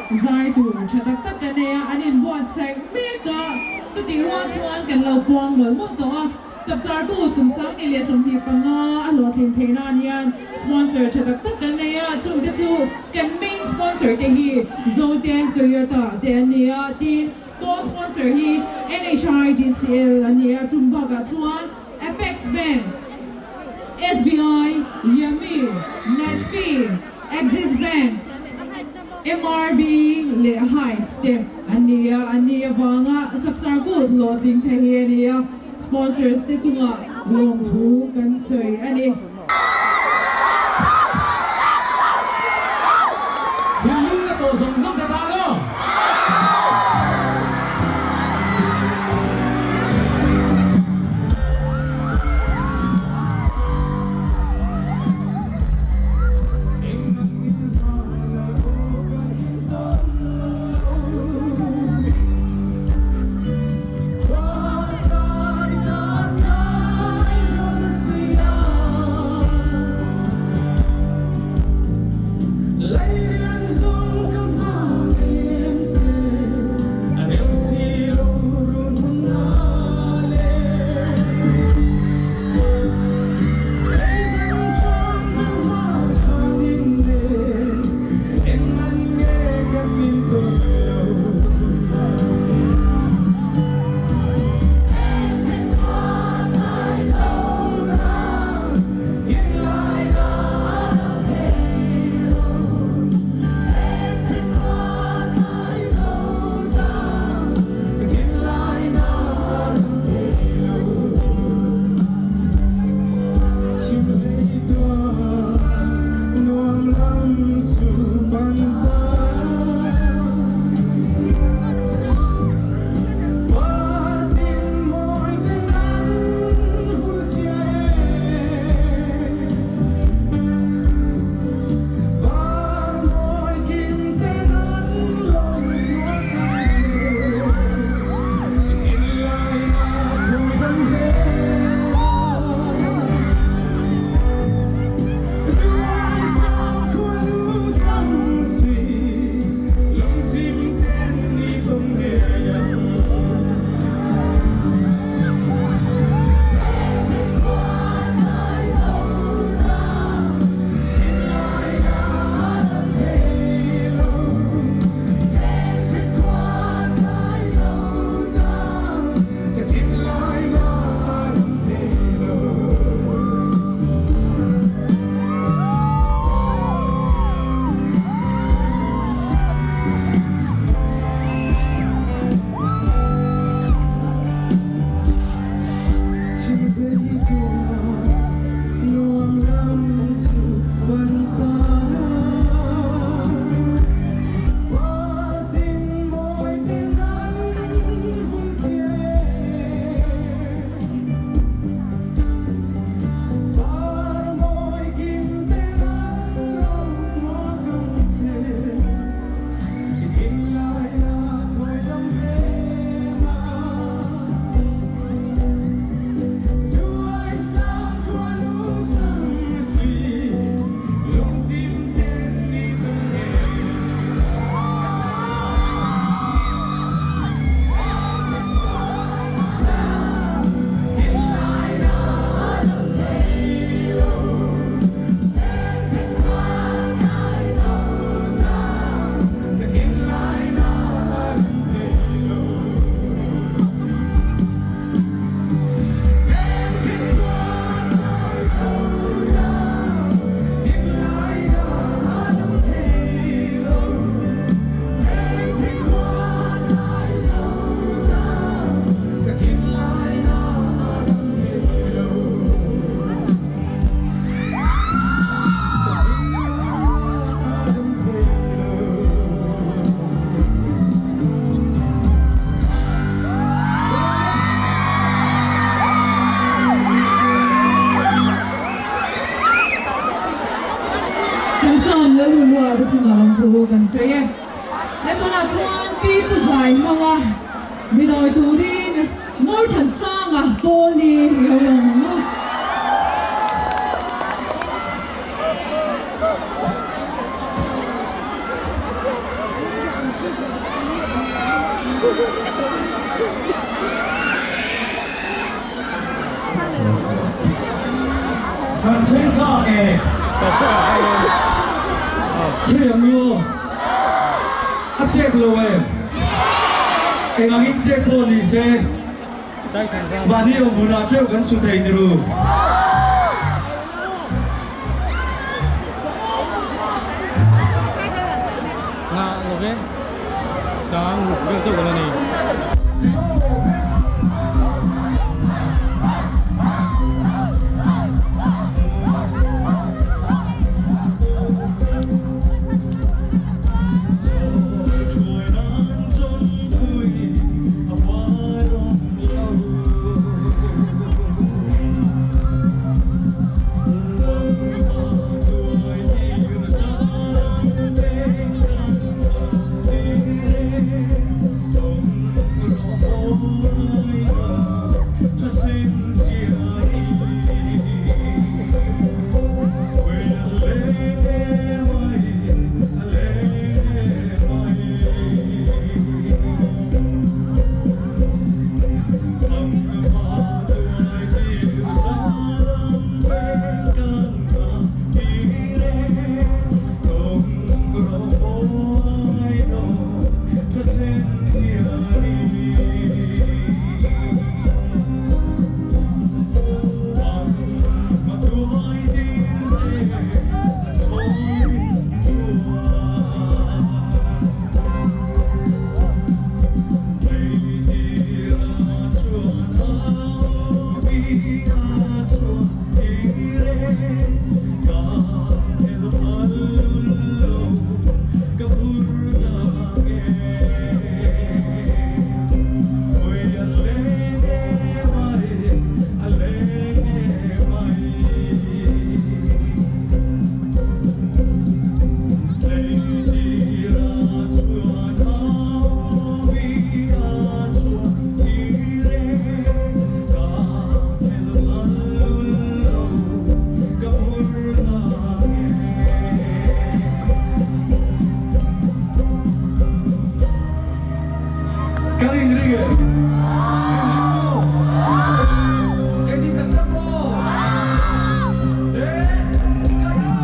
Zai tur tha tak tak kan nei a, an inbuatsaih mek a, chutih rual chuan kan lo puang mawlh mawlh tawh a. Chapchar kut kum 2025 a hlawhtlin theih nan hian sponsor tha tak tak kan nei a, chungte chu kan main sponsor te hi Zote Toyota te an ni a, tin co-sponsor hi NHIDCL an ni a, chung bakah chuan Apex Bank, SBI, Yummy, Netfee, Axis Bank, MRB leh Heights te an ni a, an ni avanga chapchar kut hlawhtling thei hi a ni a, sponsors te chungah lawmthu kan sawi a ni. Thinlung na tawh zawng zawng ta ta lo. Samson Lalhunlua te chungah lawmthu kan sawi e. He tunah chuan Pi Pu Zai hmanga minawi turin Ngurthansanga pawl ni i lo lawm ang u. Kan cheng chak e. Chhe ang u. A chep lo em? Eng angin chep pawh ni se, mahni awm hunah theuh kan su thei tiru. Kan inring e. Kan hlim maw? Kan in tak tak maw? Le, kai ho!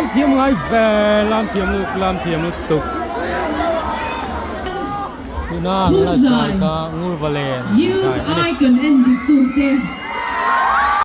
Lam thiam ngai ve, lam thiam lutuk, lam thiam lutuk. Tuna an la zai kha Ngurvalen Youth zai a ni. Icon en dik tute.